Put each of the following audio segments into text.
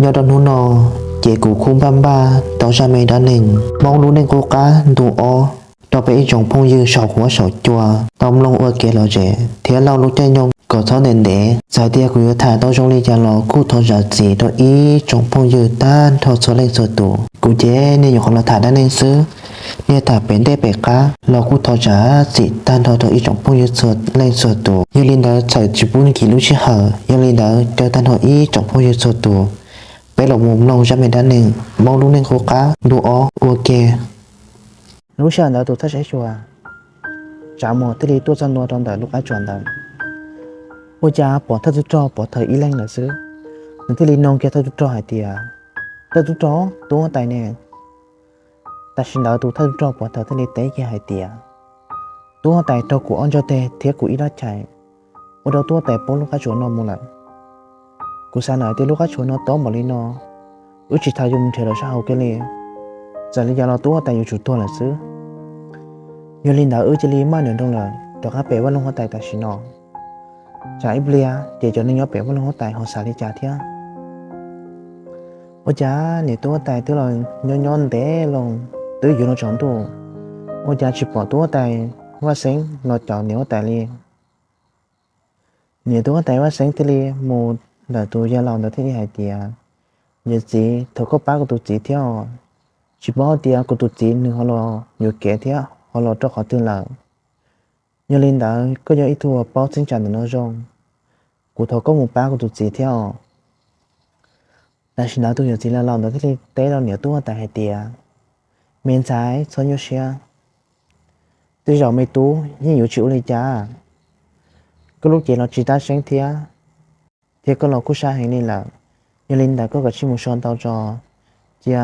Nyob rau hnub no, ces kuv kuj npaj npaj tau zaj me dab neeg Hmoob lub neej qub qab ntu ob rau peb ib tsoom phooj ywg saum huab saum cua tau mloog ua kev lom zem thiab laug lub caij nyoog kom txhob ntev ntev. Txawm tias kuv yuav tham tau zoo li cas los kuj thov zam txim rau ib tsoom phooj ywg tag nrho txhua leej txhua tus. Kuv ces nej nyuam qhuav los tham dab neeg xwb, nej tham pem ntej pem qab los kuj thov zam txim tag nrho rau ib tsoom phooj ywg txhua leej txhua tus. Yog li ntawd txhawm tsis pub nkim lub sij hawm, yog li ntawd caw tag nrho ib tsoom phooj ywg txhua tus, peb los mus mloog zaj me dab neeg Hmoob lub neej qub qab ntu ob ua ke. Lub sij hawm ntawd tus thawj saib xyuas Tsav Muas thiaj li tuaj txog ntua rau ntawm lub qab tsuas ntawd. Ua cas pom thawj tub rog pov thawj ib leeg lawm xwb, nws thiaj li nug kiag thawj tub rog hais tias, Thawj tub rog, tub huab tais ne? Tam sim ntawd tus thawj tub rog pov thawj thiaj li teb kiag hais tias, Tub huab tais raug kuv ob ntsag teg thiab kuv ib rab chais, ua rau tub huab tais poob lub qab tsuas no mus lawm. Kuv xav ntawm tias lub qab tsuas no tob npaum li no, wb tsis tau yuav mus nrhiav lawv sab hauv kiag li. Txawm li cas los tub huab tais yuav tsum tuag lawm xwb. Yog li ntawd wb cia li maj nroos lawm rov qab pem vaj loog huab tais tam sim no, tsam ib pliag ces cov neeg nyob pem vaj loog huab tais ho xav li cas thiab. Ua cas niam tub huab tais twb los nyob nyob ntev loo, twb yuav luag tsaus ntuj, ua cas tsis pom tub huab tais Vaj Xeeb los caum niam huab tais li. Niam tub huab tais Vaj Xeeb thiaj li mus ntawm tus yawg laus ntawd thiaj li hais tias, Yawm txiv, thov koj pab kuv tus txiv thiab os. Tsis paub hais tias kuv tus txiv nws ho los yuam kev thiab ho los rau qhov twg lawm. Yog li ntawd koj yog ib tug uas paub txheeb tsam ntawm no zoo, kuv thov koj mus pab kuv tus txiv thiab os. Tam sim ntawd tus yawm txiv laus laus ntawd thiaj li teb rau niam tub huab tais hais tias, Me ntxhais, txhob nyuaj siab. Tej zaum me tub yeej yuav tsis ua li cas. Koj lub cev los tsis tab seeb thiab, thiab koj los kuj sab heev li lawm. Yog li ntawd koj kav tsij mus so tau tso, cia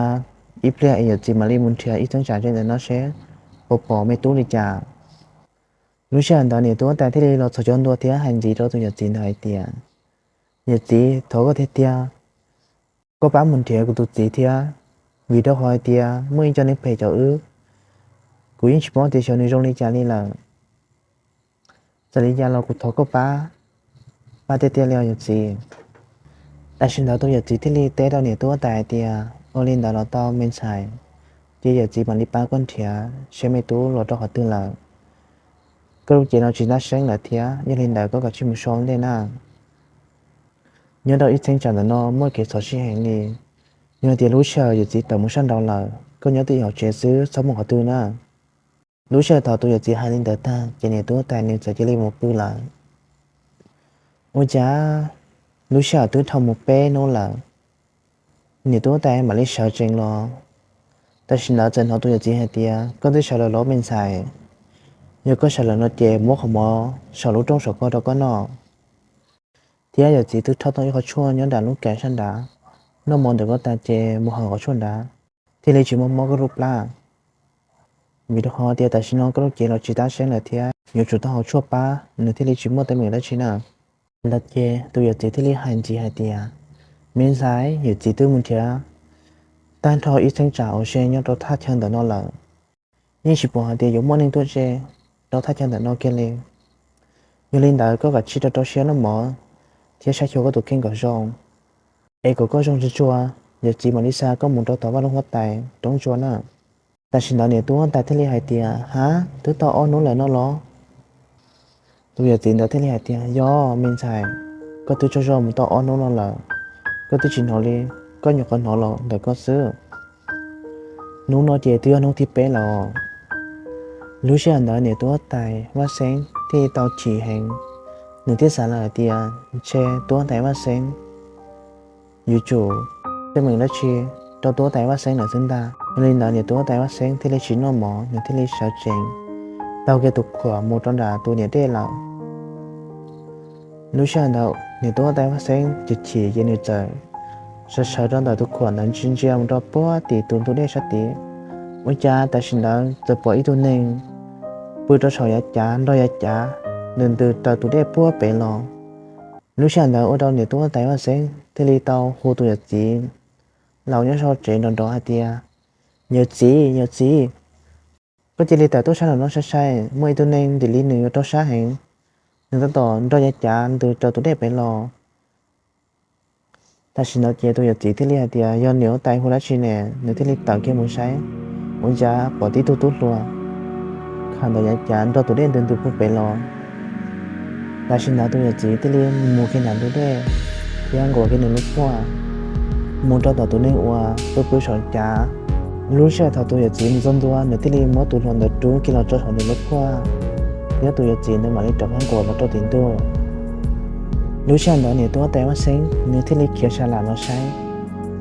ib pliag es yawm txiv mam li mus nrhiav ib txheeb tsam ze ntawm no seb puas pom me tub li cas. Lub sij hawm ntawd niam tub huab tais thiaj li los txhos caug ntua thiab hais ntxiv rau tus yawm txiv ntawd hais tias, Yawm txiv, thov koj tiag tiag, koj pab mus nrhiav kuv tus txiv thiab, vim rau qhov hais tias muaj ib co neeg phem caum wb, kuv yeej tsis paub tias xyov nws zoo li cas li lawm. Txawm li cas los kuv thov koj pab, pab tiag tiag li os yawm txiv. Tam sim ntawd tus yawm txiv thiaj li teb rau niam tub huab tais hais tias, Ua li ntawd los tau me ntxhais, ces yawm txiv mam li pab koj nrhiav seb me tub los rau qhov twg lawm. Koj lub cev no tsis tab seeb lawm thiab, yog li ntawd koj kav tsij mus so ntej na. Nyob rau ib txheeb tsam ntawm no muaj kev txhov sij heev li. Yog tias lub sij hawm yawm txiv tawm mus sab nraud lawm, koj nyob twj ywm hauv tsev xwb, txhob mus qhov twg na. Lub sij hawm thaum tus yawm txiv hais li ntawd tag ces niam tub huab tais nws txawm cia li mus pw lawm. Ua cas lub sij hawm twb dhau mus peb hnub lawm, niam tub huab tais mam li sawv tsees los. Tam sim ntawd txawm hnov tus yawm txiv hais tias, Koj twb sawv lawm los me ntxhais? Yog koj sawv lawm no ces muab qhov mov saum lub rooj saum koj rau koj noj. Thiab yawm txiv twb rho tau ib qhov tshuaj nyob nram lub kaim sab nrad, noj mov ntawm koj tas ces mus hawm qhov tshuaj nrad, thiaj li tsis muaj mob koj lub plab. Vim rau qhov tias tam sim no koj lub cev los tsis tab seeb lawm thiab yuav tsum tau haus tshuaj pab nws thiaj li tsis muaj teeb meem dab tsi na. Ntawd ces tus yawm txiv thiaj li hais ntxiv hais tias, Me ntxhais, yawm txiv twb mus nrhiav tag nrho ib txheeb tsam uas ze nyob rau thaj chaw ntawm no lawm, yeej tsis pom hais tias yuav muaj neeg tuaj ze rau thaj chaw ntawm no kiag li. Yog li ntawd koj kav tsij rau rau siab noj mov thiab saib xyuas koj tus kheej kom zoo, es kom koj zoo tsuag tsuag, yawm txiv mam li xa koj mus rau tom vaj loog huab tais roob tsua na. Tam sim ntawd niam tub huab tais thiaj li hais tias, Ha, twb tau ob hnub lawm no los? Tus yawm txiv ntawd thiaj li hais tias, Yog me ntxhais, koj twb tsaug zog mus tau ob hnub no lawm, koj twb tsis hnov li, koj nyuam qhuav hnov los ntawm koj xwb. Hnub no ces twb yog hnub thib peb lawm. Lub sij hawm ntawd niam tub huab tais Vaj Xeeb thiaj li tau chim heev, nws thiaj xav lawm hais tias ntshe tub huab tais Vaj Xeeb yuav tsum teeb meem dab tsi rau tub huab tais Vaj Xeeb lawm xwb ntag. Yog li ntawd niam tub huab tais Vaj Xeeb thiaj li tsis noj mov, nws thiaj li sawv tsees taug kiag tus khuam mus rau nram tus niam dej lawm. Lub sij hawm ntawd niam tub huab tais Vaj Xeeb chim chim ces nws txawm sawv sawv rau ntawm tus khuam ntawd ntsia ntsia mus rau puag tim tus ntug dej sab tid. Ua cas tam sim ntawd txawm pom ib tug neeg pw rau saum yav cav nrog yav cav ntws ntws raws tus dej puag pem los. Lub sij hawm ntawd ua rau niam tub huab tais Vaj Xeeb thiaj li tau hu tus yawm txiv laus nyob saum tsev nrov nrov hais tias, Yawm txiv, yawm txiv, koj cia li tawm tuaj sab nram no sai sai, muaj ib tug neeg ntim li nws yuav raug sab heev, nws tab tom nrog yav cav ntws raws tus dej pem los. Tam sim ntawd ces tus yawm txiv thiaj li hais tias yog niam huab tais hu dab tsi ne, nws thiaj li tawm kiag mus saib, ua cas pom tib tug tub hluas khaws ntawm yav cav nrog tus dej ntws ntws puag pem los. Tam sim ntawd tus yawm txiv thiaj li mus kiag nram ntug dej thiab nquas kiag nws lub phuaj mus rau tom tus neeg uas pw pw saum cav. Lub sij hawm thaum tus yawm txiv mus txog ntua, nws thiaj li muab tus hluas ntawd rub kiag los tso saum nws lub phuaj, thiab tus yawm txiv ntawd mam li rov qab nquas los rau tim ntuj. Lub sij hawm ntawd niam tub huab tais Vaj Xeeb nws thiaj li khiav sa lam los saib,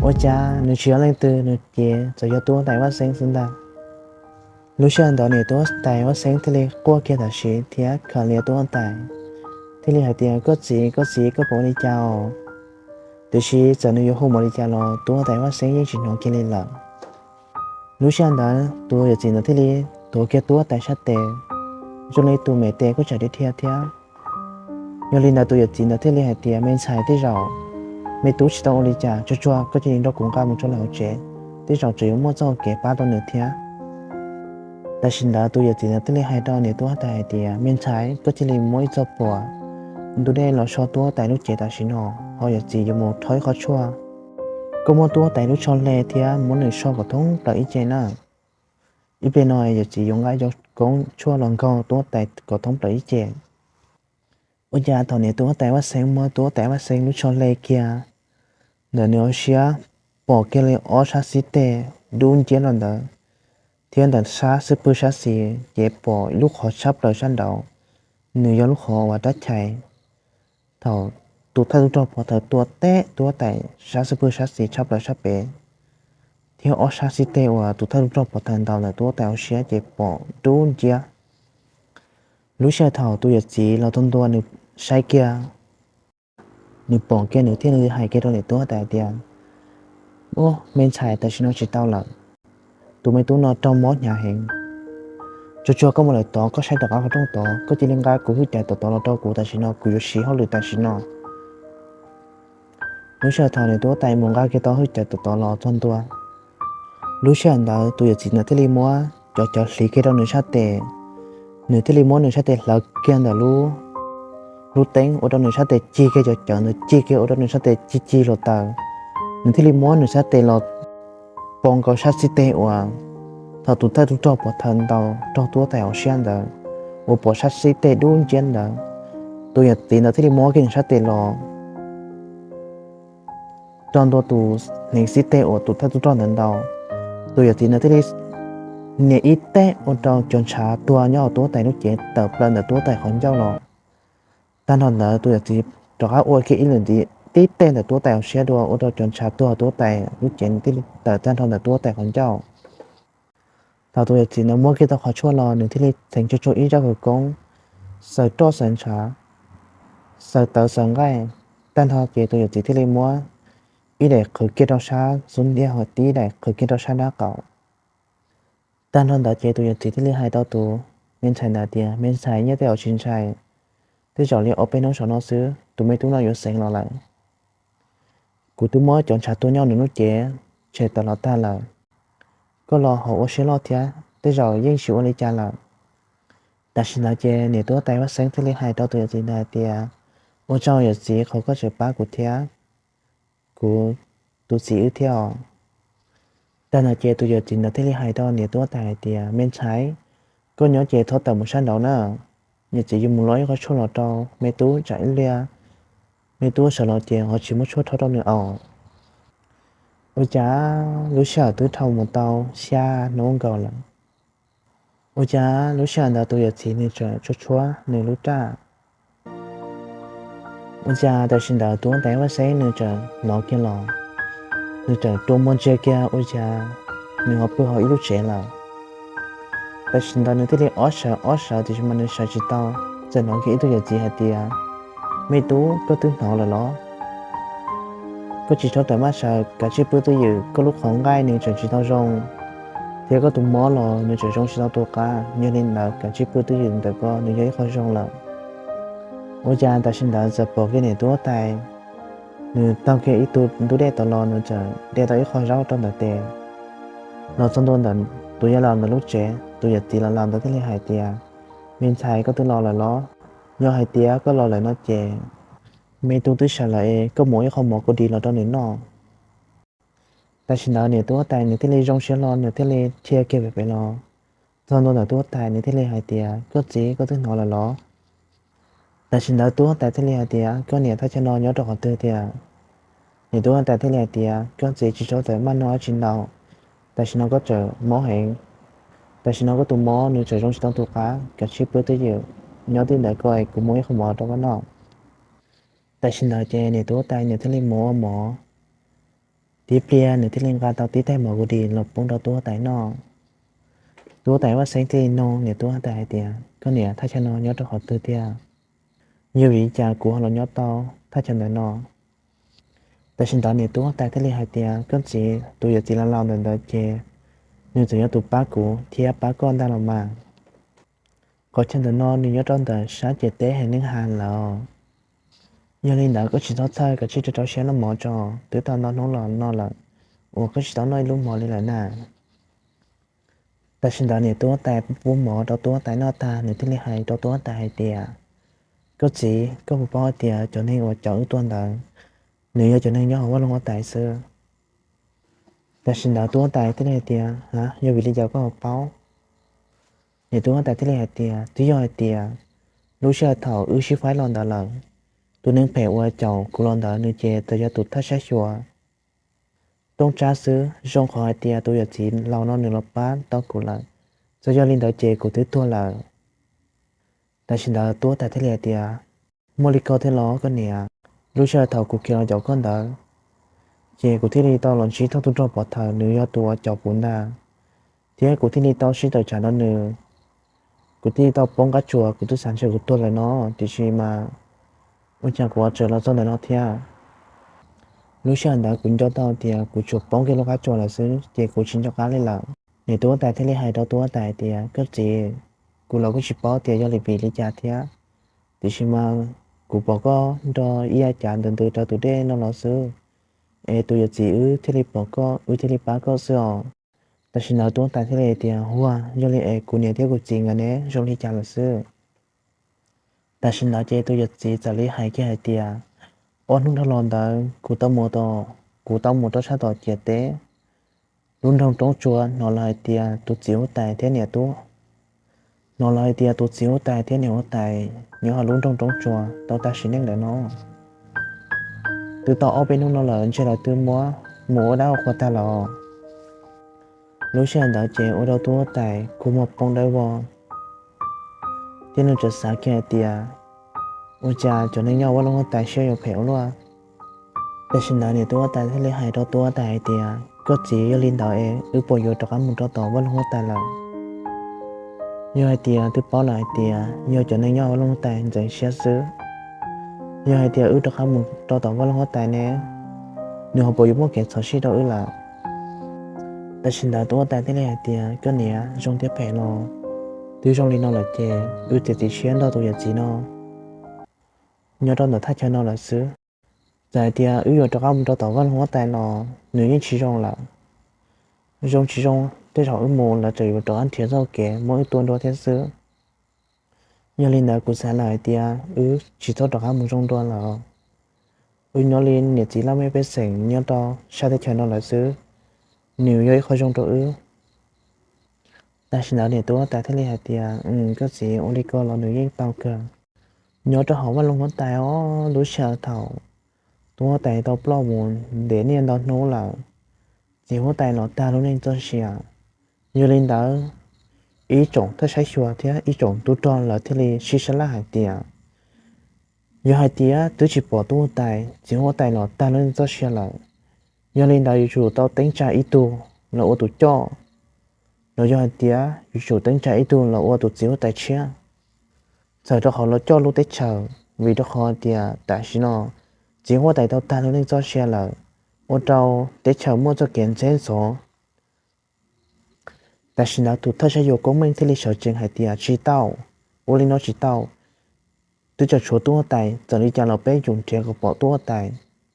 ua cas nws tsis yog leej twg, nws ces txawm yog tub huab tais Vaj Xeeb xwb ntag. Lub sij hawm ntawd niam tub huab tais Vaj Xeeb thiaj li quaj kiag tam sim thiab khaws li tub huab tais, thiaj li hais tias koj txiv, koj txiv, koj puas ua li cas os? Tiam sis txawm nws yuav hu npaum li cas los tub huab tais Vaj Xeeb yeej tsis hnov kiag li lawm. Lub sij hawm ntawd tus yawm txiv ntawd thiaj li tuav kiag tub huab tais sab tes zoo li tus me tes kuj tsam dhia dhia thiab. Yog li ntawd tus yawm txiv ntawd thiaj li hais tias me ntxhais, tej zaum me tub tsis tau ua li cas, tsuag tsuag koj cia li nrog kuv nqa mus rau lawv hauv tsev, tej zaum tseem yuav muaj txoj hau kev pab rau nws thiab. Tam sim ntawd tus yawm txiv ntawd thiaj li hais rau niam tub huab tais hais tias me ntxhais, koj cia li muab ib txoj puas ntug dej los so tub huab tais lub cev tam sim no, ho yawm txiv yuav mus rho ib qho tshuaj. Koj muab tub huab tais lub tsho hle thiab muab nws so kom thoob plaws ib ce na. Ib pliag no yawm txiv yuav nqa cov koob tshuaj los nkaug tub huab tais kom thoob plaws ib ce. Ua cas thaum niam tub huab tais Vaj Xeeb muab tub huab tais Vaj Xeeb lub tsho hle kiag, ntawm nws hauv siab pom kiag li ob sab xib teg dub nciab los ntawd, thiab ntawm sab xub pwg sab xis ces pom ib lub qhov tshab plaws sab nraud, nws yog lub qhov uas rab chais thaum tus thawj tub rog pov thawv tua teb tub huab tais sab xub pwg sab xis tshab plaws sab pem, thiab ob sab xib teg uas tus thawj tub rog pov thawv ntaus ntawm tub huab tais hauv siab ces pom dub nciab. Lub sij hawm thaum tus yawm txiv los txog ntua nws saib kiag, nws pom kiag nws thiaj li hais kiag rau niam tub huab tais tias, ub, me ntxhais, tam sim no tsis tau lawm, tus me tub no raug mob hnyav heev. Tsuag tsuag koj mus lawm tod, koj saib tom qab qhov rooj tod, koj cia li nqa kuv hwj chais tom tod los rau kuv, tam sim no kuv yuav siv hauj lwm tam sim no. Lub sij hawm thaum niam tub huab tais mus nqa kiag tau hwj chais tom tod los txog ntua, lub sij hawm ntawd tus yawm txiv ntawd thiaj li muab cov cawv hliv kiag rau nws sab tes. Nws thiaj li muab nws sab tes hlawv kiag ntawm lub, lub teeb ua rau nws sab tes cig kiag, cov cawv ntawd cig kiag ua rau nws sab tes cig cig hluav taws. Nws thiaj li muab nws sab tes los pov nkaus sab xib teg uas thaum tus thawj tub rog pov thawv ntaus raug tub huab tais hauv siab ntawd, uas pom sab xib teg dub nciab ntawd. Tus yawm txiv ntawd thiaj li muab kiag nws sab tes los rau ntua tus hneev xib teg uas tus thawj tub rog ntawd ntaus. Tus yawm txiv ntawd thiaj li nias ib teg ua rau cov ntshav tuag nyob hauv tub huab tais lub cev tawm plaws ntawm tub huab tais qhov ncauj los. Tag nrho ntawd tus yawm txiv rov qab ua kiag ib lwm ntxiv tib teg ntawm tub huab tais hauv siab dua ua rau cov ntshav tuag tub huab tais lub cev thiaj li tawm tag nrho ntawm tub huab tais qhov ncauj. Thaum tus yawm txiv ntawd muab kiag tau qhov tshuaj los nws thiaj li txheev tsuag tsuag ib zaj khawv koob, xaws roj xaws ntshav, xaws tawv xaws nqaij. Tag nrho ces tus yawm txiv thiaj li muab ib daim qhwv kiag rau sab xub ntiag, ho tib daim qhwv kiag rau sab nraub qaum. Tag nrho ntawd ces tus yawm txiv thiaj li hais rau tus me ntxhais ntawd tias, me ntxhais, nyob tej zaum tsis ntshai, tej zaum li ob peb hnub saum no xwb tus me tub no yuav xeev los lawm. Kuv twb muab cov ntshav tuag nyob nws lub cev tshem tawm los tag lawm. Koj los ho ua siab loj thiab, tej zaum yeej tsis ua li cas lawm. Tam sim ntawd ces niam tub huab tais Vaj Xeeb thiaj li hais rau tus yawm txiv ntawd hais tias, ua tsaug yawm txiv qhov koj tseem pab kuv thiab kuv tus txiv wb thiab os. Tag ntawd ces tus yawm txiv ntawd thiaj li hais rau niam tub huab tais hais tias, me ntxhais, koj nyob ces txhob tawm mus sab nraud na, niam txiv yuav mus lov ib qho tshuaj los rau me tub tsam ib pliag me tub sawv los ces ho tsis muaj tshuaj rhaub rau nws os. Ua cas lub sij hawm twb dhau mus tau xya hnub nkaus lawm, ua cas lub sij hawm ntawd tus yawm txiv nws tseem tshuab tshuab nws lub raj. Ua cas tam sim ntawd tub huab tais Vaj Xeeb nws tseem hnov kiag los, nws tseem rua muag ntsia kiag ua cas nws ho pw hauv ib lub tsev lawm. Tam sim ntawd nws thiaj li ob sawv ob sawv tiam sis mas nws sawv tsis tau, txawm hnov kiag ib tug yawm txiv hais tias, me tub, koj twb hnov lawm los? Koj tsis txhob rawm maj sawv, kav tsij pw twj ywm, koj lub qhov nqaij nws tseem tsis tau zoo, thiab koj tus mob los nws tseem zoo tsis tau tus qab. Yog li ntawd kav tsij pw twj ywm ntawm ko, nws yog ib qho zoo lawm. Ua cas tam sim ntawd txawm pom kiag niam tub huab tais, nws taug kiag ib tug ntug dej tod los, nws txawm de tau ib qho zaub rau ntawm tes. Los txog ntua ntawm tus yawg laus ntawd lub tsev, tus yawm txiv laus laus ntawd thiaj li hais tias, me ntxhais, koj twb los lawm los? Yog hais tias koj los lawm no ces Me tub twb sawv lawm es koj mus ib qho mov kua dis los rau nws noj. Tam sim ntawd niam tub huab tais nws thiaj li zoo siab hlo, nws thiaj li dhia kiag pem pem los txog ntua ntawm tub huab tais, nws thiaj li hais tias, Koj txiv, koj twb hnov lawm los? Tam sim ntawd tub huab tais thiaj li hais tias, Koj niam, thaj chaw no nyob rau qhov twg tiag? Niam tub huab tais thiaj li hais tias, Koj txiv, tsis txhob txawm maj nug dab tsi ntau. Tam sim no koj tseem mob heev. Tam sim no koj tus mob nws tseem zoo tsis tau tus qab, kav tsij pw twj ywm, nyob twj ywm ntawm ko es kuv muab ib qho mov rau koj noj. Tam sim ntawd ces niam tub huab tais nws thiaj li mus ua mov. Tib pliag nws thiaj li nqa tau tib tais mov kua dis los pub rau tub huab tais noj. Tub huab tais Vaj Xeeb thiaj li nug niam tub huab tais hais tias, Koj niam, thaj chaw no nyob rau qhov twg tiag? Yog vim li cas kuv ho los nyob tau thaj chaw ntawm no? Tam sim ntawd niam tub huab tais thiaj li hais tias, Koj txiv, tus yawm txiv laus laus ntawm ntawd ces nws txawm yog tus pab kuv thiab pab koj ntag los mas. Qhov chaw ntawm no nws nyob rau ntawm sab ciam teb heev neej ha lawm. Yog li ntawd koj tsis txhob txhawj, kav tsij rau rau siab noj mov tso, twb tau ntau hnub los no lawm uas koj tsis tau noj ib lub mov li lawm na. Tam sim ntawd niam tub huab tais pub mov rau tub huab tais noj tag, nws thiaj li hais rau tub huab tais hais tias, Koj txiv, koj puas paub hais tias cov neeg uas caum wb tuaj ntawd, nws yog cov neeg nyob hauv vaj loog huab tais xwb? Tam sim ntawd tub huab tais thiaj li hais tias, Ha, yog vim li cas koj ho paub? Niam tub huab tais thiaj li hais tias, Twb yog hais tias lub sij hawm thaum wb sib faib los ntawd lawm, tus neeg phem uas caum kuv los ntawd nws ces txawm yog tus thawj saib xyuas Tooj Tsab xwb. Zoo qhov hais tias tus yawm txiv laus no nws los pab tau kuv lawm, txawm yog li ntawd ces kuv twb tuag lawm. Tam sim ntawd tub huab tais thiaj li hais tias, Muaj li ko thiab los koj niam? Lub sij hawm thaum kuv khiav los caum koj ntawd, ces kuv thiaj li tau los ntsib thawj tub rog pov thawm, nws yog tus uas caum kuv ntag, thiab kuv thiaj li tau sib tawm tsam rau nws. Kuv thiaj li tau poob qab tsuas, kuv twb xav ntshe kuv tuag lawm no, tiam sis mas ua cas kuv ho tseem los txog ntawm no thiab? Lub sij hawm ntawd kuv nco tau tias kuv tsuas poob kiag lub qab tsuas lawm xwb ces kuv tsis nco qab li lawm. Niam tub huab tais thiaj li hais rau tub huab tais hais tias, Koj txiv, kuv los kuj tsis paub tias yog li vim li cas thiab, tiam sis mas kuv pom koj nrog ib yav cav ntws ntws rau tus dej no los xwb, es tus yawm txiv wb thiaj li pom koj, wb thiaj li pab koj xwb os. Tam sim ntawd tub huab tais thiaj li hais tias, Huaj, yog li es kuv niam thiab kuv txiv nkawd ne zoo li cas lawm xwb? Tam sim ntawd ces tus yawm txiv txawm li hais kiag hais tias, Ob hnub dhau los ntawd kuv tau mus, kuv tau mus rau sab tom ciam teb lub nroog Roob Tsua, hnov lawv hais tias tus txiv huab tais thiab niam tub, hnov lawv hais tias tus txiv huab tais thiab niam huab tais nyob hauv lub nroog Roob Tsua tau tag sim neej lawm no. Twb tau ob peb hnub no lawm, ntshe lawv twb muab mus ua dab ua qhua tag los. Lub sij hawm ntawd ces ua rau tub huab tais kua muag poob dawb vog, thiab nws txawm xav kiag hais tias, Ua cas cov neeg nyob vaj loog huab tais siab yuav phem ua luaj? Tam sim ntawd niam tub huab tais thiaj li hais rau tub huab tais hais tias, Koj txiv, yog li ntawd es wb puas yuav rov qab mus rau tom vaj loog huab tais lawm? Yog hais tias twb paub lawm hais tias yog cov neeg nyob vaj loog huab tais ntxeev siab xwb, yog hais tias wb rov qab mus rau tom vaj loog huab tais ne, nws ho puas yuav muaj kev txhawj sij rau wb lawm? Tam sim ntawd tub huab tais thiaj li hais tias, Koj niam, zoo thiab phem los twb zoo li no lawm ces wb txiav txim siab nrog tus yawm txiv no nyob rau ntawm thaj chaw no lawm xwb. Txawm hais tias wb yuav rov qab mus rau tom vaj loog huab tais los nws yeej tsis zoo lawm. Zoo tsis zoo, tej zaum wb mus lawv tseem yuav rov qab nrhiav txoj kev muab wb tua dua thiab xwb. Yog li ntawd kuv xav lawm hais tias wb tsis txhob rov qab mus zoo dua lawm. Wb nyob li niam txiv laj mej pej xeem nyob rau sab teb chaws no lawm xwb, nws yog ib qho zoo rau wb. Tam sim ntawd niam tub huab tais thiaj li hais tias, Koj txiv, ua li ko los nws yeej tau kawg. Nyob rau hauv vaj loog huab tais os, lub sij hawm thaum tub huab tais tau ploj mus ntev niaj ntau hnub lawm, txiv huab tais los tag lub neej txoj sia. Yog li ntawd, ib tsoom thawj saib xyuas thiab ib tsoom tub rog lawv thiaj li sib sab laj hais tias, Yog hais tias twb tsis pom tub huab tais, txiv huab tais los tag lub neej txoj sia lawm, yog li ntawd yuav tsum tau teeb tsa ib tug los ua tus coj, los yog hais tias yuav tsum teeb tsa ib tug los ua tus txiv huab tais tshiab, txawm rau qhov los coj lub teb chaws, vim rau qhov tias tam sim no txiv huab tais tau tag lub neej txoj sia lawm, ua rau teb chaws muaj txoj kev ntxheb ntxhov. Tam sim ntawd tus thawj saib xyuas Koob Meej thiaj li sawv tsees hais tias, Tsis tau, ua li no tsis tau. Twb tseem tshuav tub huab tais, txawm li cas los peb yuav tsum nrhiav kom pom tub huab tais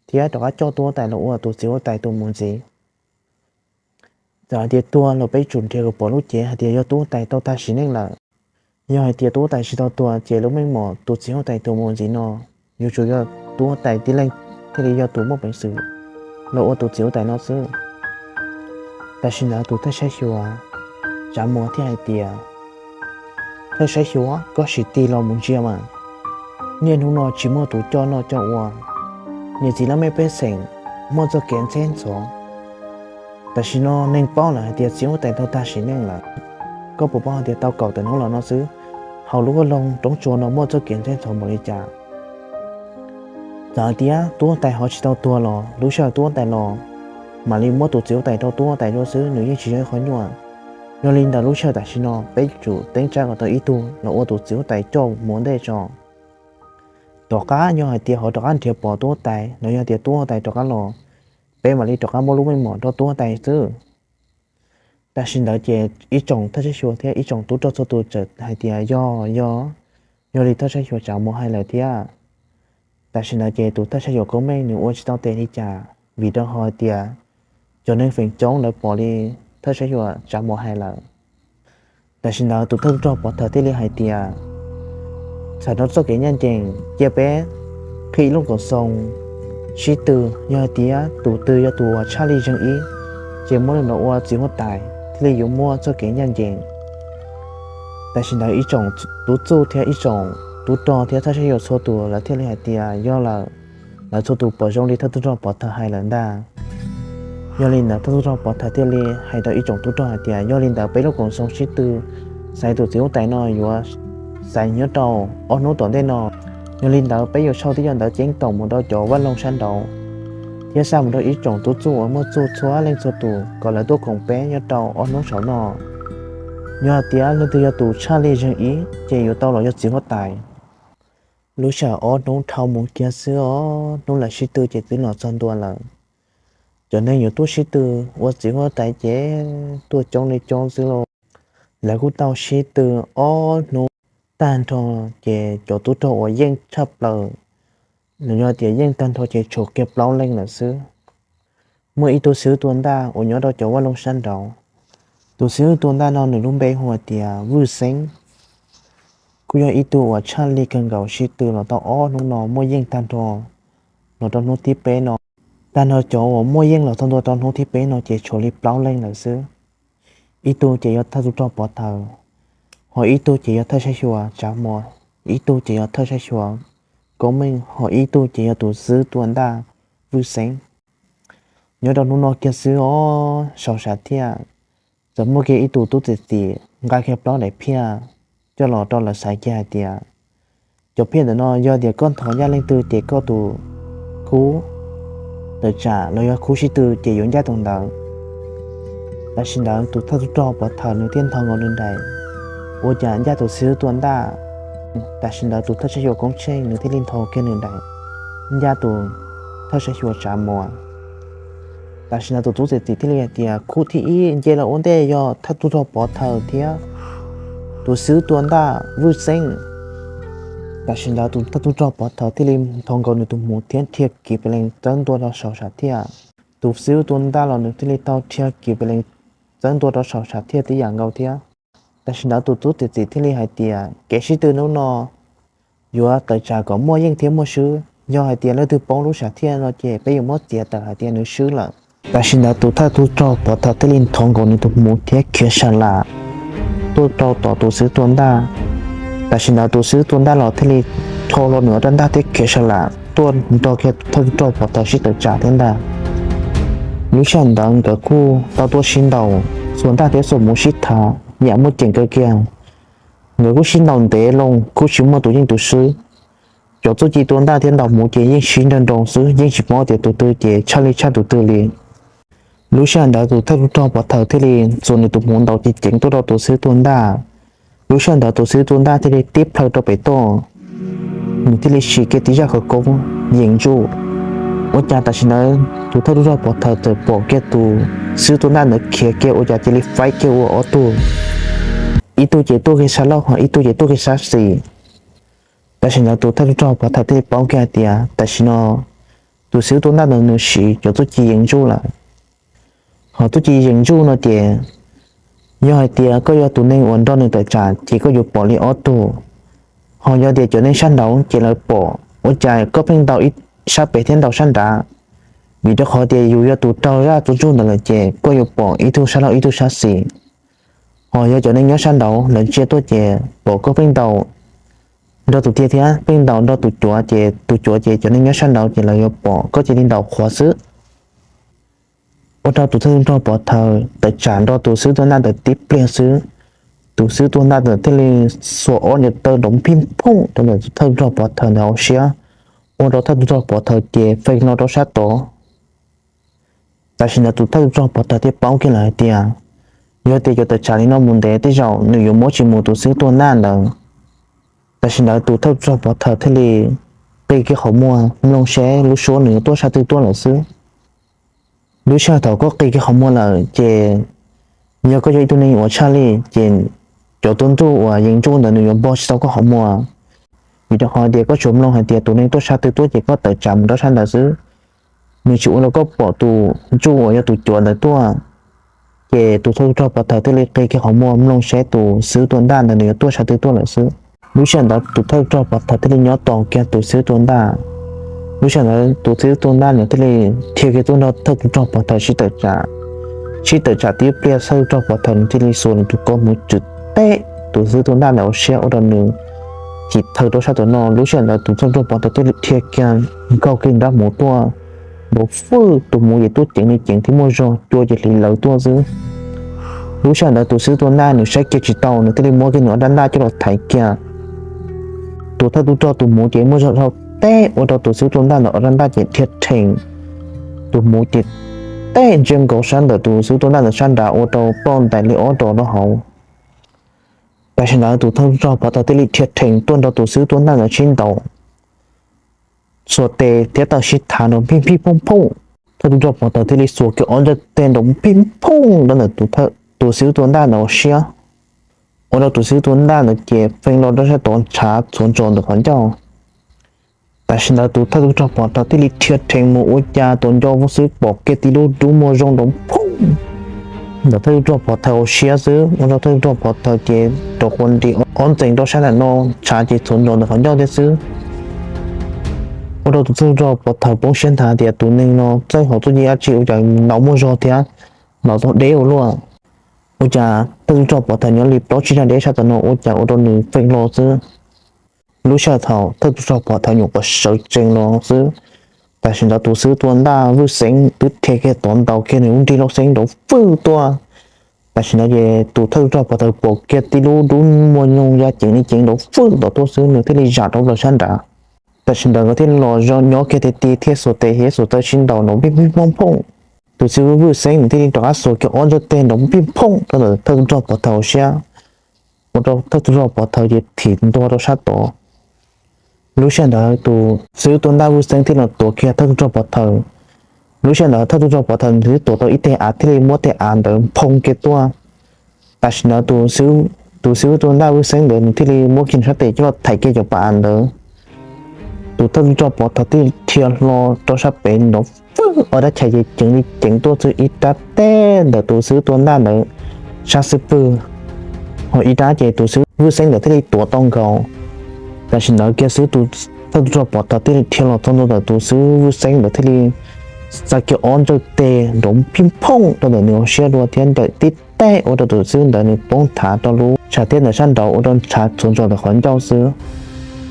thiab rov qab coj tub huab tais los ua tus txiv huab tais tus mus ntxiv. Txawm hais tias tuag los peb yuav tsum nrhiav kom pom lub cev hais tias yog tub huab tais tau tag sim neej lawm. Yog hais tias tub huab tais tsis tau tuag ces lub meej mom tus txiv huab tais tus mus ntxiv no yuav tsum yog tub huab tais tib leeg thiaj li yog tus muaj peev xwm los ua tus txiv huab tais no xwb. Tam sim ntawd tus thawj saib xyuas Tsav Muas thiaj hais tias, Thawj saib xyuas, koj sim tig los mus ntsia mas, niaj hnub no tsis muaj tus coj noj coj ua, niam txiv laj mej pej xeem muaj txoj kev ntxheb ntxhov. Tam sim no neeg paub lawm hais tias txiv huab tais tau tag sim neej lawm. Koj puas paub hais tias tau kaum tawm hnub los no xwb, hauv lub vaj loog roob tsua no muaj txoj kev ntxheb ntxhov npaum li cas? Txawm hais tias tub huab tais ho tsis tau tuag los lub sij hawm tub huab tais los mam li muab tus txiv huab tais rau tub huab tais dua xwb, nws yeej tsis yog ib qho nyuaj. Yog li ntawd lub sij hawm tam sim no peb tsum teeb tsab kom tau ib tug los ua tus txiv huab tais coj mus ua ntej tso. Tom qab yog hais tias ho rov qab nrhiav pom tub huab tais los yog tias tub huab tais rov qab los, peb mam li rov qab muab lub meej mom rau tub huab tais xwb. Tam sim ntawd ces ib tsoom thawj saib xyuas thiab ib tsoom tub rog txhua tus txawm hais tias yog, yog, yog li thawj saib xyuas Tsav Muas hais lawm thiab. Tam sim ntawd ces tus thawj saib xyuas Koob Meej nws ua tsis tau tes li cas vim rau qhov hais tias cov neeg feem coob lawv pom li thawj saib xyuas Tsav Muas hais lawm. Tam sim ntawd tus thawj tub rog pov thawj thiaj li hais tias, txhawm rau txoj kev ncaj ncees cia peb qhib lub koom xoo sib tw, yog hais tias tus twg yog tus uas tshaj li zeeg ib, ces muab nws los ua txiv huab tais thiaj li yuav muaj txoj kev ncaj ncees. Tam sim ntawd ib tsoom tub txuj thiab ib tsoom tub rog thiab thawj saib xyuas txhua tus lawv thiaj li hais tias yog lawm, lawv txhua tus pom zoo li thawj tub rog pov thawj hais lawm ntag. Yog li ntawd thawj tub rog pov thawj thiaj li hais rau ib tsoom tub rog hais tias yog li ntawd peb lub koom xoo sib tw xaiv tus txiv huab tais no yuav xaiv nyob rau ob hnub tom ntej no. Yog li ntawd peb yuav sau tib co ntawv ceeb toom mus rau cov vaj loog sab nraud thiab xa mus rau ib tsoom tub txuj uas muaj txuj txhua leej txhua tus kom lawv tuaj koom peb nyob rau ob hnub saum no. Yog hais tias leej twg yog tus tshaj li zeeg ib ces yuav tau los yog txiv huab tais. Lub sij hawm ob hnub dhau mus kiag xwb os, hnub lawv sib tw ces twb los txog ntua lawm. Cov neeg yuav tuaj sib tw ua txiv huab tais ces tuaj coob li coob xwb lauj. Lawv kuj tau sib tw ob hnub tag nrho, ces cov tub rog uas yeej tshaj plaws, nws yog tias yeej tag nrho ces tshuav kiag plaub leej lawm xwb. Muaj ib tug xib hwb tua ntaj uas nyob rau cov vaj loog sab nraud. Tus xib hwb tua ntaj no nws lub npe hu hais tias Vwj Xeeb, kuj yog ib tug uas tshaj li kawg nkaus sib tw los tau ob hnub no muaj yeej tag nrho los rau hnub thib peb no. Tag nrho cov uas muaj yeej los txog ntua rau hnub thib peb no ces tshuav li plaub leej lawm xwb. Ib tug ces yog thawj tub rog pov thawj, ho ib tug ces yog thawj saib xyuas Tsav Muas, ib tug ces yog thawj saib xyuas Koob Meej, ho ib tug ces yog tus xib hwb tua ntaj Vwj Xeeb. Nyob rau hnub no kiag xwb os, saum sam thiaj txawm muaj kiag ib tug tub txim txim nqa kiag plaub daim phiaj coj los rau lawv xaiv kiag hais tias, cov phiaj ntawm no yog tias koj ntho ncaj leej twg ces koj tus khub tawm tsam los yog khub sib tw ces yuav ncaj tus ntawd. Tam sim ntawd tus thawj tub rog pov thawj nws thiaj ntho nkaus nws daim, ua cas ncaj tus xib hwb tua ntaj. Tam sim ntawd tus thawj saib xyuas Koob Tsheej nws thiaj li ntho kiag nws daim, ncaj tus thawj saib xyuas Tsav Muas. Tam sim ntawd tus tub txim txim thiaj li hais tias khub thib ib nce los ua ntej yog thawj tub rog pov thawj thiab tus xib hwb tua ntaj Vwj Xeeb. Tam sim ntawd tus thawj tub rog pov thawj thiaj li ntho nkaus nws tus hmuv thiab dhia kiv pes lees txawb ntua rau saum sam thiaj. Tus xib hwb tua ntaj los nws thiaj li tau dhia kiv pes lees txawb ntua rau saum sam thiaj tib yam nkaus thiab. Tam sim ntawd tus tub txim txim thiaj li hais tias kev sib tw hnub no yuav tawm tsam kom muaj yeej thiab muaj swb. Yog hais tias leej twg poob lub sam thiaj no ces peb yuav muab txiav tawm hais tias nws swb lawm. Tam sim ntawd tus thawj tub rog pov thawj thiaj li ntho nkaus nws tus hmuv thiab khiav sa lam tuaj rau tom tus xib hwb tua ntaj. Tam sim ntawd tus xib hwb tua ntaj los thiaj li rho los nws ob rab ntaj thiab khiav sa lam tuaj nrog kiag thawj tub rog pov thawj sib tawm tsam thiab ntag. Lub sij hawm ntawd nkawd kuj tau tuaj sib ntaus, xuas ntaj thiab xuas hmuv sib thav yam muaj ceem kawg kiag. Nkawd kuj sib ntaus ntev loo kuj tsis muaj tus yeej tus swb. Cov txuj ci tua ntaj thiab ntaus hmuv ces yeej sib nrag nroo xwb, yeej tsis paub tias tus twg ces tshaj li tshaj tus twg li. Lub sij hawm ntawd tus thawj tub rog pov thawj thiaj li txuas nws tus hmuv ntaus ceev ceev tuaj rau tus xib hwb tua ntaj. Lub sij hawm ntawd tus xib hwb tua ntaj thiaj li tib plhaw rau pem tuaj, nws thiaj li siv kiag tib zaj khawv koob yees ntsuj. Ua cas tam sim ntawd tus thawj tub rog pov thawj txawm pom kiag tus xib hwb tua ntaj ntawd khiav kiag ua cas cia li faib kiag ua ob tug. Ib tug ces tuaj kiag sab laug ho ib tug ces tuaj kiag sab xis. Tam sim ntawd tus thawj tub rog pov thawj thiaj li paub kiag hais tias tam sim no tus xib hwb tua ntaj ntawd nws siv cov txuj ci yees ntsuj lawm. Ho txuj ci yees ntsuj no ces yog hais tias koj yog tus neeg uas nrog nws tawm tsam ces koj yuav pom li ob tug. Ho yog tias cov neeg sab nraud ces lawv pom ua cas koj pheej ntaus ib sab pem thiab ntaus sab nrad, vim rau qhov tias yus yog tus raug zaj txuas ntsuj ntawd lawm ces koj yuav pom ib tug sab laug ib tug sab xis. Ho yog cov neeg nyob sab nraud lawv ntsia tuaj ces pom koj pheej ntaus nrog tus tiag thiab pheej ntaus nrog tus cuav ces tus cuav ces cov neeg nyob sab nraud ces lawv yuav pom koj cia li ntaus qhuav xwb. Ua rau tus thawj tub rog pov thawj tawm tsam nrog tus xib hwb tuaj ntaj ntawd tib pliag xwb, tus xib hwb tuaj ntaj ntawd thiaj li xuas ob ncaws taw nrov phij phooj rau ntawm tus thawj tub rog pov thawj ntawd hauv siab, ua rau thawj tub rog pov thawj ces feeb los rau sab tod. Tam sim ntawd tus thawj tub rog pov thawj thiaj paub kiag lawm hais tias yog tias yuav tawm tsam li no mus ntev tej zaum nws yuav muab tsis mus tus xib hwb tuaj ntaj ntawd. Tam sim ntawd tus thawj tub rog pov thawj thiaj li qi kiag qhov muag mloog seb lub suab nws yuav tuaj sab twg tuaj lawm xwb. Lub sij hawm thaum koj qi kiag qhov muag lawm ces yog koj yog ib tug neeg uas tshaj lij ces cov tub ntsuj uas yees ntsuj ntawd nws yuav npog tsis tau koj qhov muag. Vim rau qhov tias koj tsuas mloog hais tias tus neeg tuaj sab twg tuaj ces koj tawm tsam mus rau sab ntawd xwb, nws tsis ua rau koj pom tus ntsuj uas yog tus cuav ntawd tuaj. Ces tus thawj tub rog pov thawj thiaj li qi kiag qhov muag mloog seb tus xib hwb tuaj ntaj ntawd nws yuav tuaj sab twg tuaj lawm xwb. Lub sij hawm ntawd tus thawj tub rog pov thawj thiaj li nyob tos kiag tus xib hwb tuaj ntaj. Lub sij hawm ntawd tus xib hwb tuaj ntaj nws thiaj li dhia kiag tuaj nrog thawj tub rog pov thawj sib tawm tsam, sib tawm tsam tib pliag thawj tub rog pov thawj nws thiaj li xuas nws tus koj muv tswm teb tus xib hwb tuaj ntaj ntawd hauv siab ua rau nws chim thawj rau sab tom no. Lub sij hawm ntawd tus thawj tub rog pov thawj thiaj li dhia kiag nkaug kiag nrab hmuv tuaj, nrov fwj tus hmuv ces tuaj ceev li ceev thiab muaj zog cua ces hliv lawv tuaj xwb. Lub sij hawm ntawd tus xib hwb tuaj ntaj nws saib kiag tsis tau nws thiaj li muab kiag nws ob rab ntaj coj los thaiv kiag. Tus thawj tub rog tus hmuv ces muaj zog dhau teb ua rau tus xib hwb tuaj ntaj ntawd ob rab ntaj ces dhia rhees, tus hmuv ces teb ntsia nkaus sab ntawm tus xib hwb tuaj ntaj ntawd sab nrad ua rau ploj ntais li ob rov rau hauv. Tam sim ntawd tus thawj tub rog pov thawj thiaj li dhia rhees tuaj nrog tus xib hwb tuaj ntaj ntawd sib ntaus, xuas tes thiab taw sib thav nrov phij phij phooj phooj. Thawj tub rog pov thawj thiaj li xuas kiag ob ntsaj teg nrov phij phooj rau ntawm tus xib hwb tuaj ntaj ntawd hauv siab, ua rau tus xib hwb tuaj ntaj ntawd ces feeb los rau sab tod ntshav txhuav ntsos ntawm qhov ncauj. Tam sim ntawd tus thawj tub rog pov thawj thiaj li dhia rhees mus ua cas tus nco voj xwb pom kiag tib lub dub muag zoo nrov phoob ntawm thawj tub rog pov thawj hauv siab xwb, ua rau thawj tub rog pov thawj ces rau quas nris ob ntxees rau sab ntawm no, ntshav ces txhuav ntsos ntawm qhov ncauj thiab xwb. Ua rau tus thawj tub rog pov thawj poob siab nthav tias tus neeg no txawj hauv txuj ci dab tsi ua cas ntaus muaj zog thiab ntaus tau deb ua luaj. Ua cas thawj tub rog pov thawj nyob li plaub tsib dag deb sab tom no ua cas ua rau nws feeb los xwb. Lub sij hawm thaum thawj tub rog pov thawj nyuam qhuav sawv tsees los xwb, tam sim ntawd tus xib hwb tuaj ntaj Vwj Xeeb twb dhia kiag tod ntaus kiag nws lub nrig lauj xeeb nrov fwj tuaj. Tam sim ntawd ces tus thawj tub rog pov thawj pom kiag tib lub dub muag nyoog ya ceev li ceev nrov fwj tom tuaj xwb nws thiaj li zam rau plaws sab nrad. Tam sim ntawd nkawd thiaj los nyob kiag tiag tiag thiaj xuas tes thiab xuas taw sib ntaus nrov pij pij phooj phooj. Tus xib hwb Vwj Xeeb nws thiaj li rov qab xuas kiag ob ntsaj teg nrov pij phooj rau ntawm thawj tub rog pov thawj hauv siab, ua rau thawj tub rog pov thawj ces thim ntua rau sab tod. Lub sij hawm ntawd tus xib hwb tuaj ntaj Vwj Xeeb thiaj los tuav kiag thawj tub rog pov thawj. Lub sij hawm ntawd thawj tub rog pov thawj nws twb tuav tau ib teg av thiaj li muab teg av ntawd nphoo kiag tuaj. Tam sim ntawd tus xib hwb tuaj ntaj Vwj Xeeb ntawd nws thiaj li muab kiag nws sab tes coj los thaiv kiag cov pas av ntawd. Tus thawj tub rog pov thawj thiaj li dhia hlo rau sab pem nrov fwj, ob rab chais ces ceev li ceev tuaj xwb, ib rab teb ntawm tus xib hwb tuaj ntaj ntawd sab xub pwg, ho ib rab ces tus xib hwb Vwj Xeeb ntawd thiaj li tuav tau nkaus. Tam sim ntawd kiag xwb tus thawj tub rog pov thawj thiaj li dhia los txog ntua ntawm tus xib hwb Vwj Xeeb ntawd thiaj li txav kiag ob ntsaj teg nrov pij phooj rau ntawm nws hauv siab dua thiab ncaws tib teg ua rau tus xib hwb ntawd nws poob nthav rau lub tshav thiab ntawm sab nraud ua rau ntshav txhuav ntsos ntawm qhov ncauj xwb.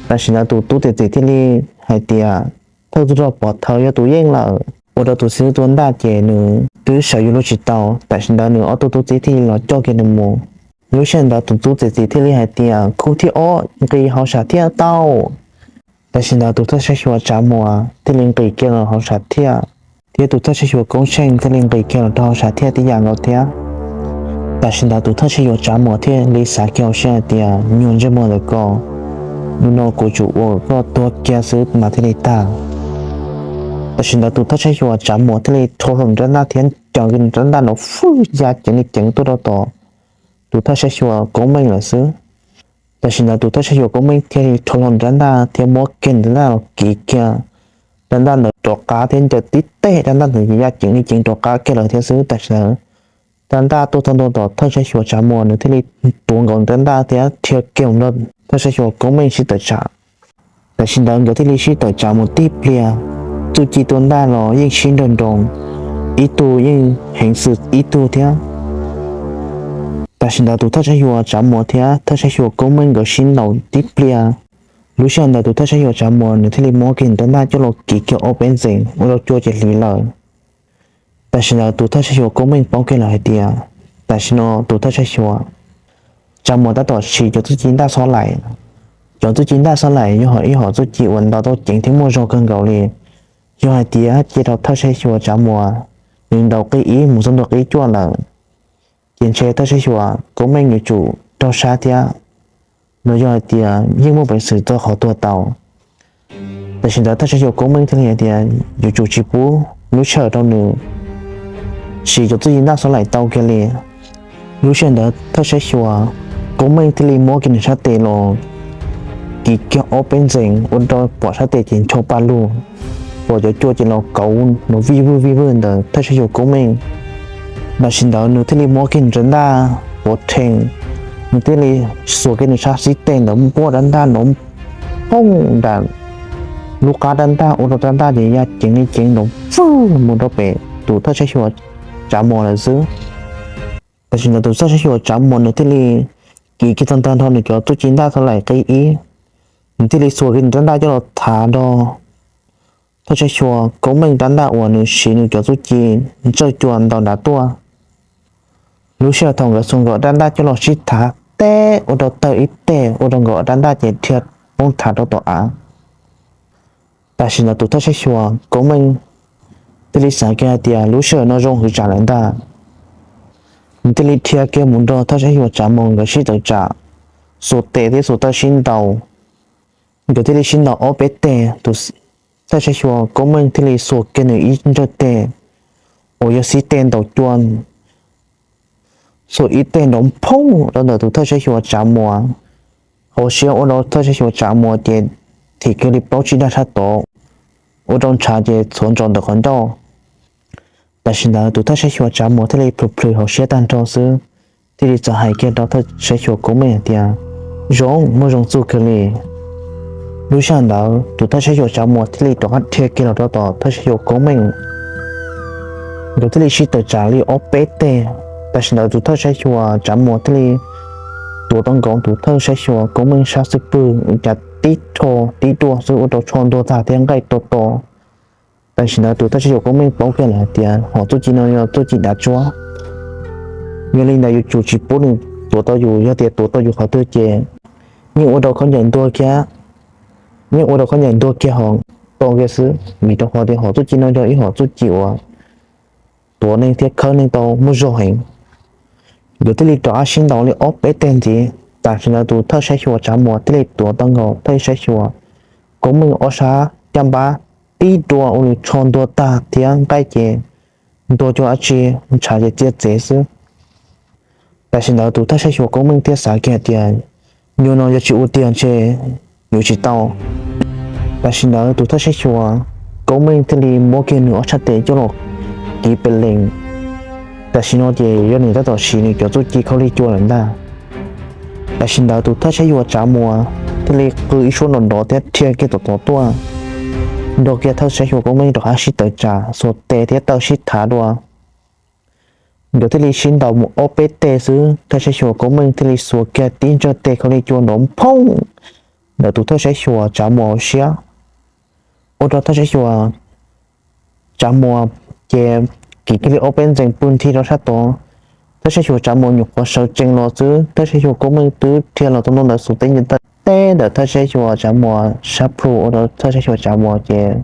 Tam sim ntawd tus tub txiav txim thiaj li hais tias thawj tub rog pov thawj yog tus yeej lawm, ua rau tus xib hwb tuaj ntaj ces nws twb sawv yuav luag tsis tau. Tam sim ntawd nws ob tug tub txib thiaj li los coj kiag nws mus. Lub sij hawm ntawd tus tub txiav txim thiaj li hais tias khub thib ob nqis hauv sam thiaj tau. Tam sim ntawd tus thawj saib xyuas Tsav Muas thiaj li nqis kiag los hauv sam thiaj, thiab tus thawj saib xyuas Koob Tsheej thiaj li nqis kiag los rau hauv sam thiaj tib yam nkaus thiab. Tam sim ntawd tus thawj saib xyuas Tsav Muas thiaj li xav kiag hauv siab hais tias nyuag ntsej muag ntawm ko, hnub no kuv tsum ua koj tuag kiag xwb mas thiaj li tag. Tam sim ntawd tus thawj saib xyuas Tsav Muas thiaj li rho hlo nws rab ntaj thiab ncaws kiag nws rab ntaj nrov fwj ya ceev li ceev tuaj rau tom tus thawj saib xyuas Koob Meej lawm xwb. Tam sim ntawd tus thawj saib xyuas Koob Meej thiaj li rho hlo nws rab ntaj thiab muab kiag nws rab ntaj los kiv kiag, rab ntaj ntawd rov qab thiab ncaws tib teg rab ntaj ntawd ya ceev li ceev rov qab kiag lawm thiab xwb. Tam sim ntawd rab ntaj tuaj txog ntua tom thawj saib xyuas Tsav Muas nws thiaj li tuav nkaus nws rab ntaj thiab dhia kiag mus nrog thawj saib xyuas Koob Meej sib tawm tsam. Tam sim ntawd nkawd thiaj li sib tawm tsam mus tib pliag. Txuj Ci tua ntaj los yeej sib nrawg nroos, ib tug yeej heev xwm ib tug thiab. Tam sim ntawd tus thawj saib xyuas Tsav Muas thiab thawj saib xyuas Koob Meej nkawd sib ntaus tib pliag. Lub sij hawm ntawd tus thawj saib xyuas Tsav Muas nws thiaj li muab kiag nws rab ntaj coj los kiv kiag ob peb ntxees ua rau cua ces hliv lawm. Tam sim ntawd tus thawj saib xyuas Koob Meej paub kiag lawm hais tias tam sim no tus thawj saib xyuas Tsav Muas tab tom siv cov txuj ci ntaj xob laim. Cov txuj ci ntaj xob laim yog ib hom txuj ci uas ntau tau ceev thiab muaj zog kawg nkaus li. Yog hais tias cia rau thawj saib xyuas Tsav Muas nws ntaus qib ib mus txog ntua qib cuaj lawm, ces ntshe thawj saib xyuas Koob Meej yuav tsum raug sab thiab, los yog hais tias yeej muaj peev xwm txog qhov tuag tau. Tam sim ntawd thawj saib xyuas Koob Meej thiaj li hais tias yuav tsum tsis pub lub sij hawm rau nws siv cov txuj ci ntaj xob laim tau kiag li. Lub sij hawm ntawd thawj saib xyuas Koob Meej thiaj li muab kiag nws sab tes los kiv kiag ob peb ntxees ua rau pom sab tes ces ncho pa lug, pom cov cua ces los kauv nrov vij vwj vij vwj ntawm thawj saib xyuas Koob Meej. Tam sim ntawd nws thiaj li muab kiag nws rab ntaj puav rhees, nws thiaj li xuas kiag nws sab xib teg ntawd npuaj rab ntaj nrov phooj nram lub qab rab ntaj ua rau rab ntaj ces ya ceev li ceev nrov vwj mus rau pem tus thawj saib xyuas Tsav Muas lawm xwb. Tam sim ntawd tus thawj saib xyuas Tsav Muas nws thiaj li kiv kiag tag nrho nws cov txuj ci ntaj xob laim qib ib, nws thiaj li xuas kiag nws rab ntaj coj los thav nrog thawj saib xyuas Koob Meej rab ntaj uas nws siv nws cov txuj ci ntsawj cua ntaus nrad tuaj. Lub sij hawm thaum nkawd xuas nkawd rab ntaj coj los sib thav teb ua rau tawg ib teg ua rau nkawd rab ntaj ces dhia poob rhav rau tom av. Tam sim ntawd tus thawj saib xyuas Koob Meej thiaj li xav kiag hais tias lub sij hawm no zoo hwv tsam lawm ntag. Nws thiaj li dhia kiag mus nrog thawj saib xyuas Tsav Muas nkawd sib tawm tsam, xuas tes thiab xuas taw sib ntaus. Nkawd thiaj li sib ntaus ob peb teg, tus thawj saib xyuas Koob Meej thiaj li xuas kiag nws ib ntsawj teg uas yog xib teg ntaus cua, xuas ib teg nrov phooj rau ntawm tus thawj saib xyuas Tsav Muas hauv siab ua rau thawj saib xyuas Tsav Muas ces thim kiag li plaub tsib dag sab tod, ua rau ntshav ces txhuav ntsos ntawm qhov ncauj. Tam sim ntawd tus thawj saib xyuas Tsav Muas thiaj li plhws plhws hauv siab tag nrho xwb, thiaj li txawm hais kiag rau thawj saib xyuas Koob Meej hais tias, Zoo, muaj zoo txuj kawg li. Lub sij hawm ntawd tus thawj saib xyuas Tsav Muas thiaj li rov qab dhia kiag los rau tom thawj saib xyuas Koob Meej. Nkawd thiaj li sib tawm tsam li ob peb teg. Tam sim ntawd tus thawj saib xyuas Tsav Muas thiaj li tuav tau nkaus tus thawj saib xyuas Koob Meej sab xub pwg ua cas tib rho tib duaj xwb ua rau tsho ntuag tag thiab nqaij to to. Tam sim ntawd tus thawj saib xyuas Koob Meej paub kiag lawm hais tias hom txuj ci no yog txuj ci dav tsuab. Yog li ntawd yuav tsum tsis pub nws tuav tau yus, yog tias tuav tau yus qhov twg ces yeej ua rau khaub ncaws ntuag kiag, yeej ua rau khaub ncaws ntuag kiag ho to kiag xwb, vim rau qhov tias hom txuj ci no yog ib hom txuj ci uas tuav neeg thiab khawb neeg tau muaj zog heev. Nkawd thiaj li rov qab sib ntaus li ob peb teg ntxiv, tam sim ntawd tus thawj saib xyuas Tsav Muas thiaj li tuav tau nkaus thawj saib xyuas Koob Meej ob sab caj npab tib dua ua nws tsho ntuag tag thiab nqaij ces ntuag cuag dab tsi, ntshav ces txias txev xwb. Tam sim ntawd tus thawj saib xyuas Koob Meej thiaj xav kiag hais tias, nyuag no yog tsis ua tiag ntshe yuav tsis tau. Tam sim ntawd tus thawj saib xyuas Koob Meej thiaj li muab kiag nws ob sab tes coj los kiv pes lees. Tam sim no ces yog nws tab tom siv nws cov txuj ci khaub lig cua lawm ntag. Tam sim ntawd tus thawj saib xyuas Tsav Muas thiaj li qw ib suab nrov nrov thiab dhia kiag tom tod tuaj, nrog kiag thawj saib xyuas Koob Meej rov qab sib tawm tsam xuas tes thiab taw sib thav dua. Nkawd thiaj li sib ntaus mus ob peb teg xwb, thawj saib xyuas Koob Meej thiaj li xuas kiag tib ntsawj tes khaub lig cua nrov phooj ntawm tus thawj saib xyuas Tsav Muas hauv siab, ua rau thawj saib xyuas Tsav Muas ces kiv kiag li ob peb ntxees pw nthi rau sab tod. Thawj saib xyuas Tsav Muas nyuam qhuav sawv tsees los xwb, thawj saib xyuas Koob Meej twb dhia los tau ntua ntawd xuas tib ntsawj taw teb ntawm thawj saib xyuas Tsav Muas sab plhu, ua rau thawj saib xyuas Tsav Muas ces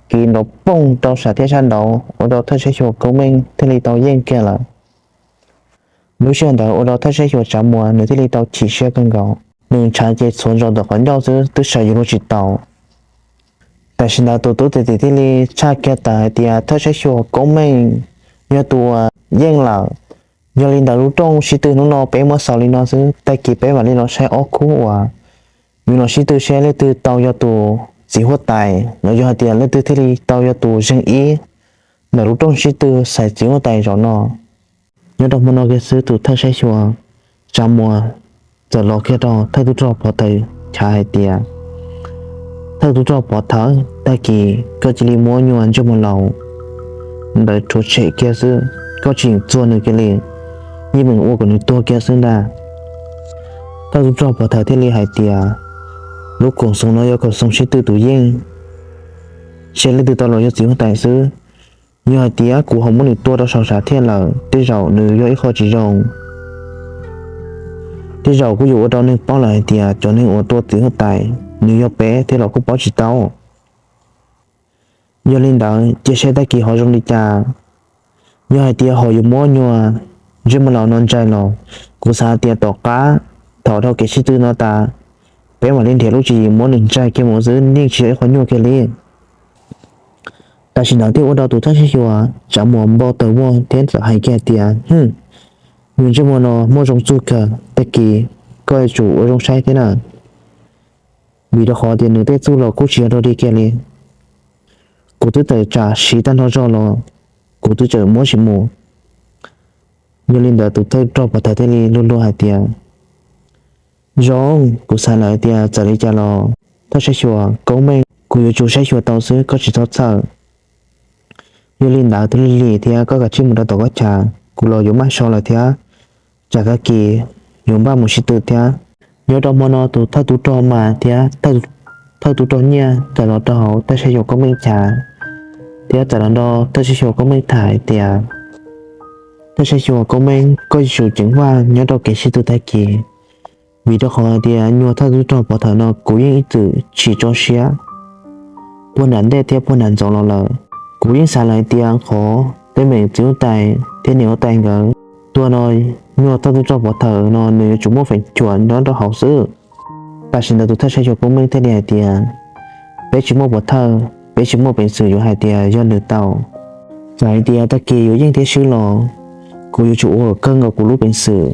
kiv nrov pooj rau sab thiab sab nraud, ua rau thawj saib xyuas Koob Meej thiaj li tau yeej kiag lawm. Lub sij hawm ntawd ua rau thawj saib xyuas Tsav Muas nws thiaj li tau chim siab kawg nkaus, nws ntshav ces txhuav ntsos ntawm qhov ncauj xwb twb sawv yuav luag tsis tau. Tam sim ntawd tus tub txiv tim thiaj li tshaj kiag tawm hais tias thawj saib xyuas Koob Meej yog tus uas yeej lawm. Yog li ntawd lub rooj sib tw hnub no peb muab xaus li no xwb, tag kis peb mam li los saib ob khub uas yus los sib tw seb leej twg tau yog tus txiv huab tais los yog hais tias leej twg thiaj li tau yog tus zeeg ib ntawm lub rooj sib tw xaiv txiv huab tais zaum no. Nyob rau hmo no kiag xwb tus thawj saib xyuas Tsav Muas txawm los kiag rau thawj tub rog pov thawj chav hais tias, Thawj tub rog pov thawj, tag kis koj cia li muab nyuag ntsej muag laus ntawd rhuav tshem kiag xwb, koj tsis yeem txuag nws kiag li, yeej meem ua kom nws tuag kiag xwb ntag. Thawj tub rog pov thawj thiaj li hais tias, lub koom xoo no yog koom xoo sib tw tus yeej, seb leej twg tau los yog txiv huab tais xwb. Yog hais tias kuv ho muab nws tua rau saum sam thiaj lawm, tej zaum nws yog ib qho tsis zoo. Tej zaum kuj yuav ua rau neeg paub lawm hais tias cov neeg uas tua txiv huab tais nws yog peb thiab los kuj paub tsis tau. Yog li ntawd cia saib tag kis ho zoo li cas. Yog hais tias ho yuav muab nyuag ntsej muag laus no ntsais los, kuv xav tias tom qab thaum dhau kev sib tw no tas, peb mam li nrhiav lub tswv yim muab nws ntsais kiag mus xwb, yeej tsis yog ib qho nyuaj kiag li. Tam sim ntawd thiaj ua rau tus thawj saib xyuas tsav muag npau taws muag thiab txawm hais kiag tias, nyuag ntsej muag no muaj zoo txuj kawg, tag kis koj yuav tsum ua zoo saib thiab na, vim rau qhov tias nws tej txuj los kuj tsis yog dog dig kiag li. Kuv twb tawm tsam siv tag nrho zog los kuv twb tseem muab tsis mus. Yog li ntawd tus thawj rog pov thawj thiaj li luag luag hais tias, zoo, kuv xav lawm hais tias txawm li cas los thawj saib xyuas Koob Meej kuv yuav tsum saib xyuas tau xwb, koj tsis txhob txhawj. Yog li ntawd tus lig lim thiab koj kav tsij mus rau tom koj chav, kuv los yuav maj so lawm thiab, tsam tag kis yuav npaj mus sib tw thiab. Nyob rau hmo no tus thawj tub rog mas thiab thawj tub rog nyiaj txawm los rau hauv thawj saib xyuas Koob Meej chav, thiab txawm los nrog thawj saib xyuas Koob Meej tham hais tias, thawj saib xyuas Koob Meej, koj yuav tsum ceev faj nyob rau kev sib tw tag kis, vim rau qhov hais tias nyuag thawj tub rog pov thawj no kuv yeej ib txwm tsis tso siab puag nram ntej thiab puag nram ntxov los lawm. Kuv yeej xav lawm hais tias qhov teeb meem txiv huab tais thiab niam huab tais nkawd tuag no, nyuag thawj tub rog pov thawj no nws yuav tsum muaj feem xyuam nyob rau hauv xwb. Tam sim ntawd tus thawj saib xyuas Koob Meej thiaj li hais tias, peb tsis muaj pov thawj, peb tsis muaj peev xwm yuav hais tias yog nws tau. Txawm hais tias tag kis yuav yeej thiab swb los kuv yuav tsum ua kawg nkaus kuv lub peev xwm.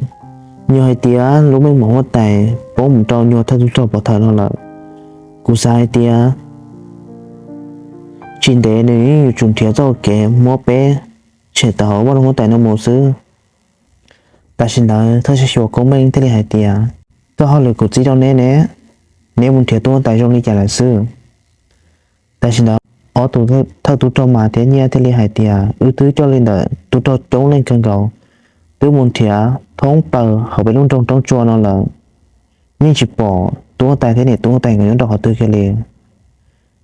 Yog hais tias lub meej mom huab tais poob mus rau nyuag thawj tub rog pov thawj no lawm, kuv xav hais tias tsis ntev nws yeej yuav tsum nrhiav txoj kev muab peb tshem tawm hauv vaj loog huab tais no mus xwb. Tam sim ntawd thawj saib xyuas Koob Meej thiaj li hais tias, txoj hauj lwm kuv txib rau neb ne, neb mus nrhiav tub huab tais zoo li cas lawm xwb? Tam sim ntawd ob tug thawj tub rog mas thiab nyiaj thiaj li hais tias, wb twb coj li ntawm tub rog coob leej kawg nkaus, twb mus nrhiav thoob plaws hauv peb lub nroog Roob Tsua no lawm, yeej tsis pom tub huab tais thiab niam tub huab tais nkawd nyob rau qhov twg kiag li.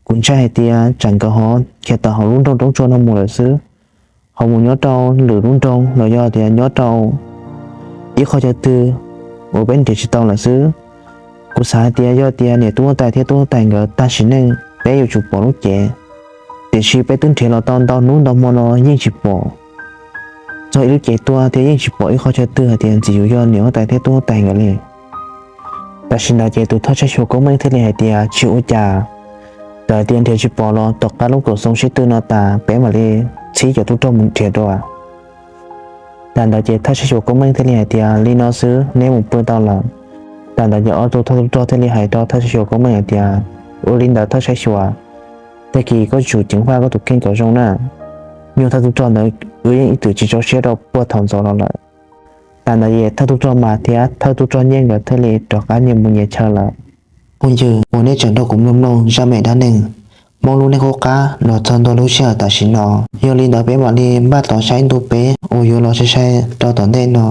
Kuv ntshai hais tias tsam nkawd ho khiav tawm hauv lub nroog Roob Tsua no mus lawm xwb, ho mus nyob rau lwm lub nroog los yog tias nyob rau ib qhov chaw twg uas peb nrhiav tsis tau lawm xwb. Kuv xav hais tias yog tias niam tub huab tais thiab tub huab tais nkawd tag sim neej peb yuav tsum pom lub cev, tiam sis peb twb nrhiav los tau ntau hnub ntau hmo no yeej tsis pom txog ib lub cev tuaj thiab yeej tsis pom ib qhov chaw twg hais tias ntxim yus yog niam huab tais thiab tub huab tais nkawd li. Tam sim ntawd ces tus thawj saib xyuas Koob Meej thiaj li hais tias, tsis ua cas, txawm tias nrhiav tsis pom los tom qab lub koom xoo sib tw no tas peb mam li txhib cov tub rog mus nrhiav dua. Tag ntawd ces thawj saib xyuas Koob Meej thiaj li hais tias, li no xwb neb mus pw tau lawm. Tag ntawd ces ob tug thawj tub rog thiaj li hais rau thawj saib xyuas Koob Meej hais tias, ua li ntawd thawj saib xyuas, tag kis koj tsum ceev faj koj tus kheej kom zoo na. Nyuag thawj tub rog ntawd wb yeej ib txwm tsis tso siab rau puag thaum ntxov los lawm. Tag ntawd ces thawj tub rog mas thiab thawj tub rog nyiaj nkawd thiaj li rov qab nyias mus nyias chaw lawm. Phooj ywg uas nej tseem nrog kuv mloog mloog zaj me dab neeg Hmoob lub neej qub qab los txog ntua lub sij hawm tam sim no, yog li ntawd peb mam li npaj tov saib ntu peb uas yuav los sai sai rau tom ntej no.